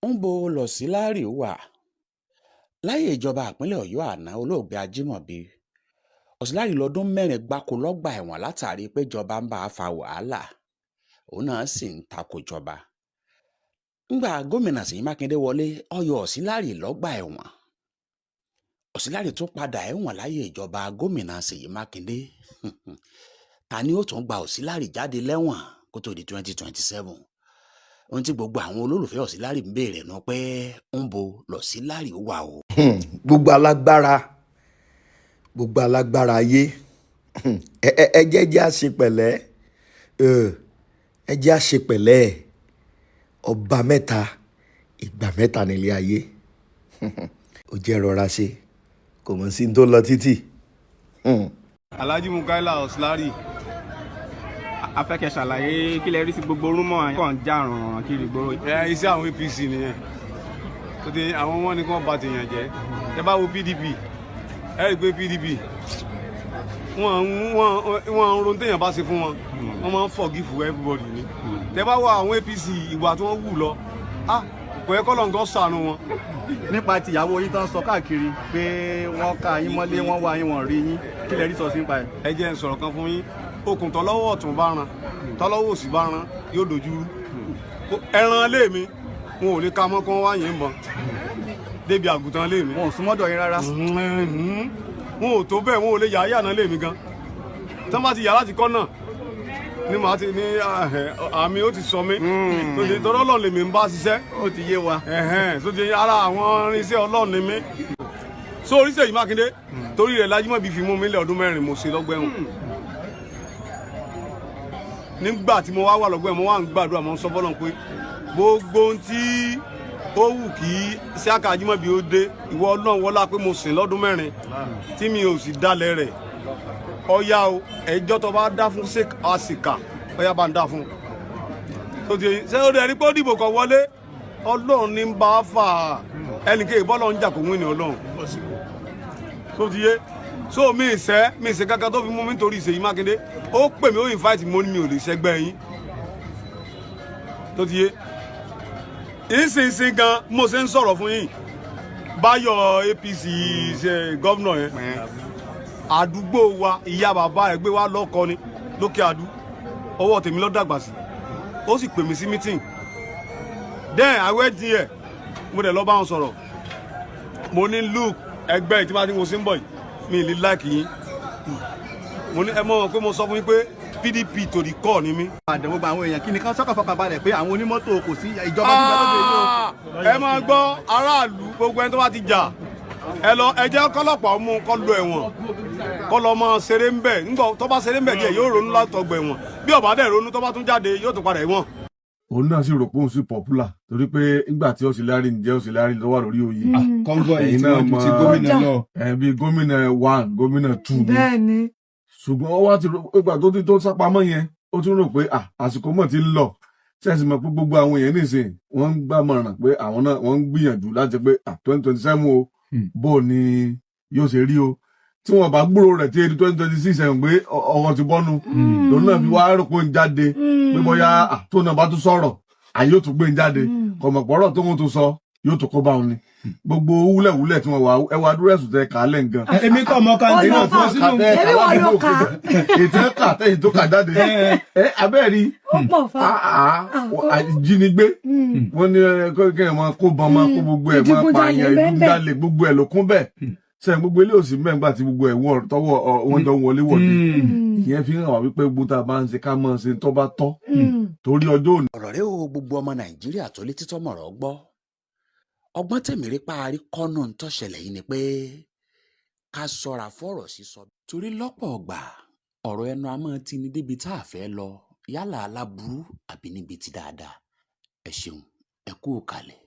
Ńbo lọ̀sílárì wà láyé ìjọba ìpínlẹ̀ Ọ̀yọ́ àná, Olóògbé Ajímọ̀bí? Auxillary lọ́dún 4 gbáko lọ́gbà ẹ̀wọ̀n látàrí péjọba ń bá a fa wàhálà, òun náà sì ń takò ìjọba. Ńgbà gómìnà Ṣèyí Mákindé wọlé, ó yọ Auxillary lọ́gbà ẹ̀wọ̀n. Auxillary tún padà ẹ̀wọ̀n láyé ìjọba gómìnà Ṣèyí Mákindé. Ta ni ó tún gba Auxillary jáde lẹ́wọ̀n kó tó di 2027? Ohun tí gbogbo àwọn olólùfẹ́ Auxillary ń béèrè nu pé ńbo lọ̀sílárì wà o. Gbogbo alágbára, gbogbo alágbára ayé, ẹ jẹ́ jẹ́ á ṣe pẹ̀lẹ́, ẹ jẹ́ á ṣe pẹ̀lẹ́. Ọba mẹ́ta, ìgbà mẹ́ta nílé ayé. Ó jẹ́ rọra ṣe, kò mọ̀ sí ní tó lọ títì. Alhaji Mukaila Auxillary. A fẹ́ kẹ́ ṣàlàyé kí lẹ rí sí gbogbo rumour kàn já ràn kiri ìgboro. Ẹ iṣẹ́ àwọn APC nìyẹn tó ti àwọn wọn ni kí wọ́n bà tèèyàn jẹ́. Ẹ bá wo PDP, ẹ rí i pé PDP wọ́n ń ronú téèyàn bá ṣe fún wọn, wọ́n máa ń forgive everybody ni. Tẹ bá wo àwọn APC, ìwà tí wọ́n wù lọ, ah, kò yẹ kọ́ lọ́ngàn ṣàánú wọn. Nípa tìyàwó yín tán sọ káàkiri pé wọ́n ká yín mọ́lé, wọ́n wá yín, wọ́n rí yín, kí lẹ rí sọ sí nípa ẹ̀? Ẹ jẹ́ n sọ̀rọ̀ kan fún yín. Okùn tọ́lọ́wọ́ ọ̀tún bá ran, tọ́lọ́wọ́ òsì bá ran, yóò dojú rú. Ẹran ilé mi, wọn ò lè ka mọ́ kí wọ́n wá yín bọ̀n débi àgùntàn ilé mi. Wọn ò súnmọ́dọ̀ yín rárá. Wọn ò tó bẹ́ẹ̀, wọn ò lè yà á yànà ilé mi gan. Tí wọ́n bá ti yà láti kọ́ náà ní màá ti ní àmì ó ti sọ mí tó ṣe tọ́lọ́. Ọlọ́run lèmi ń bá ṣiṣẹ́. Ó ti yé wa. Tó ti ara àwọn irinṣẹ́ Ọlọ́run ni mí. So orí Ṣèyí Mákindé, torí rẹ̀ Lájímọ̀bí fi mú mi lẹ̀. Ọdún 4 mo ṣe lọ́gbà ẹ̀wọ̀n. Nígbà tí mo wá wà lọ́gbà ẹ̀wọ̀n, mo wá ń gbàdúrà, mo ń sọ fọ́lọ́run pé gbogbo ohun tí ó wù kí Síákà Ajímọ̀bí ó dé, ìwọ Ọlọ́run, wọlá pé mo sìn lọ́dún 4 tí mi ò sì dalẹ̀ rẹ̀, ọ̀yá o, ẹjọ́ tó bá dá fún àsìkà, ọ̀yá bá ń dá fún tó ti ṣé ó dẹ̀ rí pé ó dìbò kan wọlé. Ọlọ́run ní ń bá fà á, ẹnìkan ìbọ́lọ́ ń jà kó wí ní Ọlọ́run tó ti yé. So mi ìṣẹ́ kankan tó fi mú mi nítorí Ṣèyí Mákindé. Ó pè mí, ó invite mi, mo ní mi ò lè ṣẹgbẹ́ yín tó ti yé. Ìsinsìn gan mo ṣe ń sọ̀rọ̀ fún yín, Báyọ̀ APC ṣe governor yẹn, àdúgbò wa, ìyá bàbá ẹ̀ gbé wa lọ́kọ ni lókè àdú, ọwọ́ tèmi ló dàgbà sí. Ó sì pè mí sí meeting. Then I went there, mo dẹ̀ lọ bá wọn sọ̀rọ̀. Mo ní, "Look, ẹgbẹ́ tí bá ti mo ṣe ń bọ̀ yìí, mi ì lè like yín." Mo ní, "Ẹ mọ̀ pé mo sọ fún yín pé PDP to the core ni mí." Àdánwò gbogbo àwọn èèyàn, kí ni kán sọ́kàn fọkàn balẹ̀ pé àwọn onímọ́tò, kò sí ìjọba tí bẹ́ẹ̀ lóde yìí o? Ẹ máa gbọ́, aráàlú, gbogbo ẹni tó bá ti jà, ẹ lọ, ẹ jẹ́ kọ́lọ́pàá mú kó lọ ẹ̀wọ̀n, kó lọ mọ ṣeré ń bẹ̀. Nígbà tó bá ṣeré ń bẹ̀ díẹ̀, yóò ronú látọgbà ẹ̀wọ̀n. Bí ó bá dẹ̀ ronú, tó bá tún jáde, yóò tún padà ẹ̀wọ̀n. Òun náà sì rò pé òun sì popular torí pé nígbà tí Auxillary ń jẹ́ Auxillary tó wà lórí oyè. Convoy Ẹ̀yin tí náà wọ́n ju ti mọ- gómìnà lọ. Ẹ bíi gómìnà one, gómìnà two ni. Ṣùgbọ́n ó wá ti rò ìgbà tó ti tó sápamọ́ yẹn, ó tún rò pé, ah, àsìkò mọ̀ ti ń lọ. Ṣẹ́ẹ̀sì mọ̀ pé gbogbo àwọn èèyàn nìsín wọ́n ń gbàmọ̀ràn pé àwọn náà wọ́n ń gbìyànjú láti pé, ah, 2027 o, bó ni yóò ṣe rí o tí wọ́n bá gbúrò rẹ̀ tí edi 2026, ẹ̀ ń gbé ọwọ́ ti bọ́nu. Lòun náà fi wá rò pé ń jáde pé bóyá, ah, tó náà bá tún sọ̀rọ̀, àyè ó tún gbé ń jáde. Kọ̀mọ̀pọ̀rọ̀ tó ń tún sọ yóò tún kó bá òun ni gbogbo wúlẹ̀wúlẹ̀ tí wọ́n wà. Ẹwà dúró ẹ̀sùn tẹ kàálẹ̀ nǹkan. Èmi kọ́ mọ kan Ó tí lọ wọ́n fà. fi sínú. Èmi wà ló kà á. Ètò ẹ̀ka tẹ̀yìn tó kà jáde, ẹ abẹ́rẹ́ Ó pọ̀ fa. ìjínigbé, wọ́n ní kí ẹ máa kó bọn, máa kó gbogbo ẹ̀, máa Ìdigunjalè pààyàn, bẹ́ẹ̀ bẹ́ẹ̀. ìdigunjalè, gbogbo ẹ̀ ló kún bẹ́ẹ̀. Sẹ́yìn gbogbo ilé òsì mẹ́ngbà tí gbogbo ẹ̀ wọ̀ tọwọ́ wọn jọ ń wọlé wọ̀de. Ìyẹn fi hàn wá wípé gbogbo tá a bá ń ṣe, ká máa ṣe tó bá tọ́ torí ọjọ́ òní. Ọ̀rọ̀ rẹ o, gbogbo ọmọ Nàìjíríà tó létí tó mọ̀rọ̀ gbọ́, ọgbọ́n tèmi rí parí kọ́nù ń tọ́ṣẹlẹ̀ yìí ni pé ká ṣọ́ra fọ́rọ̀ sísọ, torí lọ́pọ̀ ọgbà ọ̀rọ̀ ẹnu a máa ti ní débi tá a fẹ́ lọ, yálà aláburú àbí níbi tí dáadáa. Ẹ ṣeun, ẹ kú kalẹ̀.